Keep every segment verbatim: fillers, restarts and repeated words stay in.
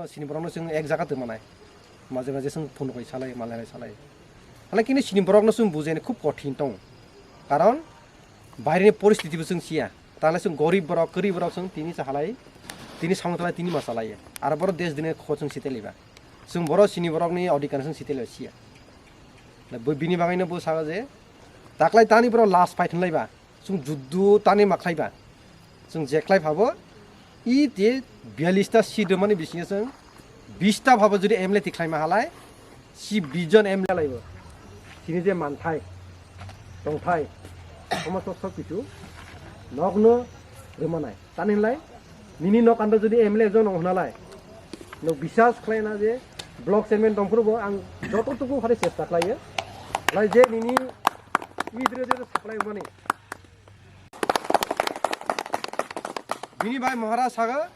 Sini borokno chwng ek jaga twi manai. Maje maje chwng phone koi salai, malai salai. Halai kini sini borokno chwng bujeni khub kothin tong. Karon baireni poristiti bo chwng siya. Tale chwng gorib borok, kwrwi borok chwng tini cha halai, tini samung thalai tini ma chalai. Aro borok desh dini kho chwng siteliba. Chwng borok sini borokni odhikar chwng siteliba siya. Bo bini bagwino bo saka je taklai tani borok last fight hwnlaiba. Chwng juddu tani ma khlaiba. Chwng je khlai phabo, i te biyalista seat rwmani bisingo chwng bista phabo jodi M L A tikhlai ma halai, si bish jon M L A laibo. Sini je manthai, tongthai, somosto sob kichu nokno rwmanai. Tani hinlai, nini nok ando jodi M L A jon ong hwnalai, nok bisas khlai na je block chairman tongphuru bo ang joto tuku phari chesta khlaiyo. Lai je nini i dre dre supply mani. Bini bai Maharaj saga,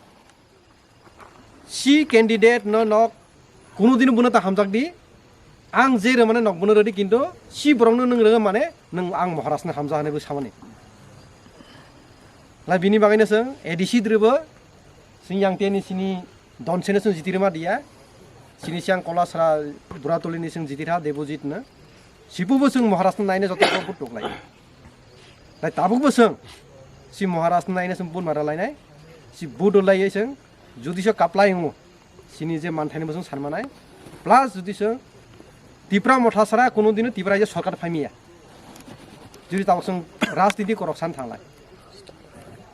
si candidate no nok kunu din buno ta hamjak di. Ang je rwmane nok buno rwdi, kintu si borokno nwng rwmane nwng ang Maharaj no hamjak hwnwi bw samani. Lai bini bagwino chwng A D C dwrwbo, chwng yang teni sini don sene chwng jiti rwma diya. Sini siang Kolasra Buratoli ni chwng jiti rwha Debojit no. Sipu bo chwng Maharaj no naina joto bo tuklai. Lai tabuk bo chwng si Maharaj no naina chwng bun mara lainai. Si budo lai chwng judi so kaplai wngo. Sini je manthai ni bo chwng sanmanai. Plus judi chwng Tipra Motha sara kunu dino Tipra je sorkar phaimiya. Judi tabuk chwng rajniti korok san thanglai.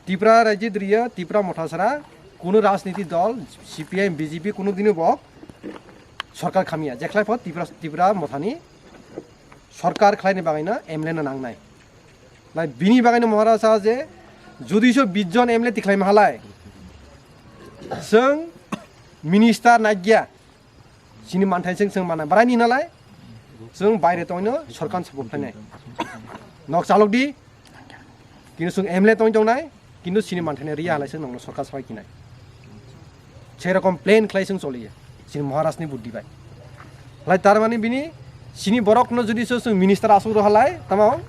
Tipra rajit riya, Tipra Motha sara kunu rajniti dol, C P I M, B J P kunu dino bo sorkar khamya. Jekhlai pho Tipra, Tipra Mothani sorkar khlaini bagwino M L A no nangnai. Lai bini bagwino Maharaj sa je judi so bish jon M L A tikhlai mahalai. Chwng minister nagya. Sini manthai chwng chwng mana. Bwraini hinalai chwng baire tongno sorkar support khlainai. Nok chalok di. Kintu chwng M L A tong tongnai. Kintu sini manthai riya halai chwng nokno sorkar sabai kinai. Sei rokom plan khlai chwng choliya. Sini Maharaj ni buddhi bai. Lai tar mani bini sini borok no judi so chwng minister asuk ro halai tamo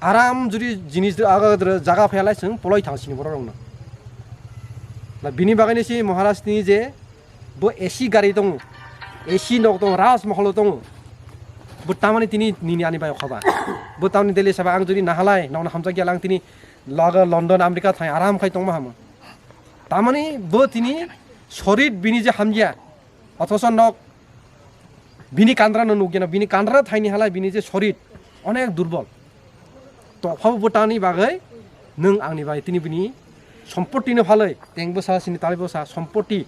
aram judi jinis aga jaga phalai chwng poloi thang sini borok rokno. Lai bini bagwino si Maharaj ni je bo A C gari tongo, A C nok tongo, Raj Mahal o tongo. Bo tamani tini nini ani bai okha ba. Bo tamani Delhi saba ang jodi nahalai, nokno hamjak ya lang tini laga London, America thai aram khai tongma hamo. Tamani bo tini sorit bini je hamya, othoso nok bini kandra no nukya, bini kandra thaini halai bini je sorit onek durbol. Tophabo bo tani bagwi nwng angni bai tini bini sompoti no phalwi, teng bwsa sini tali bwsa sompoti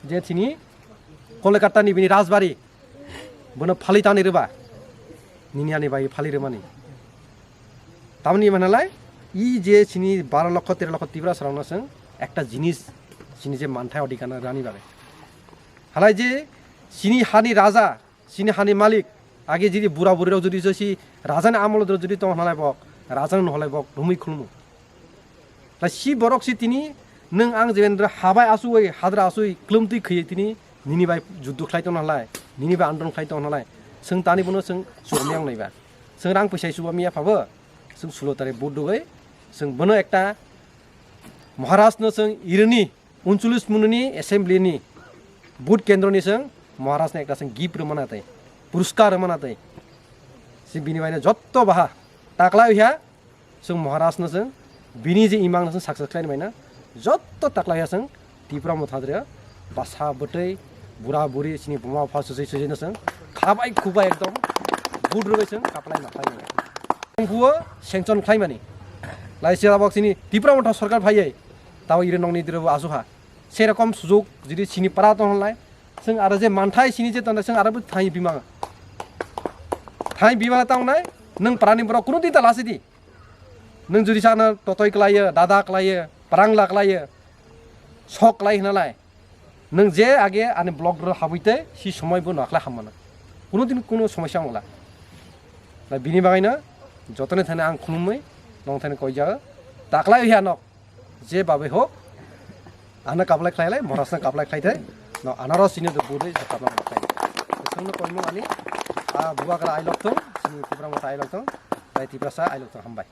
je sini Kolkata ni bini rajbari bono phalwi tani rwba nini ani bai phalwi rwmani. Tamni manalai i je sini baro lokho tero lokho Tiprasa rokno chwng ekta jinis sini je manthai odhikar no rani bagwi. Halai je sini hani raja, sini hani malik, age jodi bura buri rok jodi josi raja ni amol jodi tong halai bok, raja no halai bok rumui khulmu. Lai si borok si tini nwng ang jebendra habai asui, hadra asui, klumtwi khwi tini nini bai juddu khlai tong halai, nini bai andron khlai tong halai. Chwng tani bono chwng chumyang naiba. Chwng rang pwsai chuba miya phabo, chwng sulo tare vote dugwi, chwng bono ekta Maharaj no chwng irini uncholish mununi assembly ni vote kendro ni chwng Maharaj no ekta chwng gift rwmana tei, puruskar rwmana tei. Si bini bai no jotto baha taklai oiha, chwng Maharaj no chwng bini je imang no chwng success khlai bai na jotto taklai oiha chwng Tipra Motha dre basa bwtwi bura buri sini buma bupha sujui sujui no chwng khabai khubai ekdom vote rwbai chwng kaplai ma khlai mani. Ang buo sanction khlai mani. Lai se abok sini Tipra Motha sarkar phaiye tabo ire nokni dire bo asu ha. Sei rokom sujuk jodi sini para tong lai chwng aro je manthai sini je tong chwng aro bo thai bima. Thai bima tong nai nwng para ni borok kunu din ta lasi di. Nwng jodi sana totoi klaiye, dada klaiye, parangla klaiye, sok klai hwnalai. Nwng je age ani block ro habui tei si somoi bo nakla hammana. Kuno din kuno somosya wngla. Na bini bagwi no jotoni thani ang khulumui nong thani koi jaga. Taklai ya nok. Je babai hok. Ana kaplai khlai lai, Maharaj na kaplai khlai thai. No anaros sini do budai je kaplai khlai. Songno koi mung ani a buwa kala ailok thung, sini Tipra Motha ailok thung, bai Tiprasa ailok thung hambai.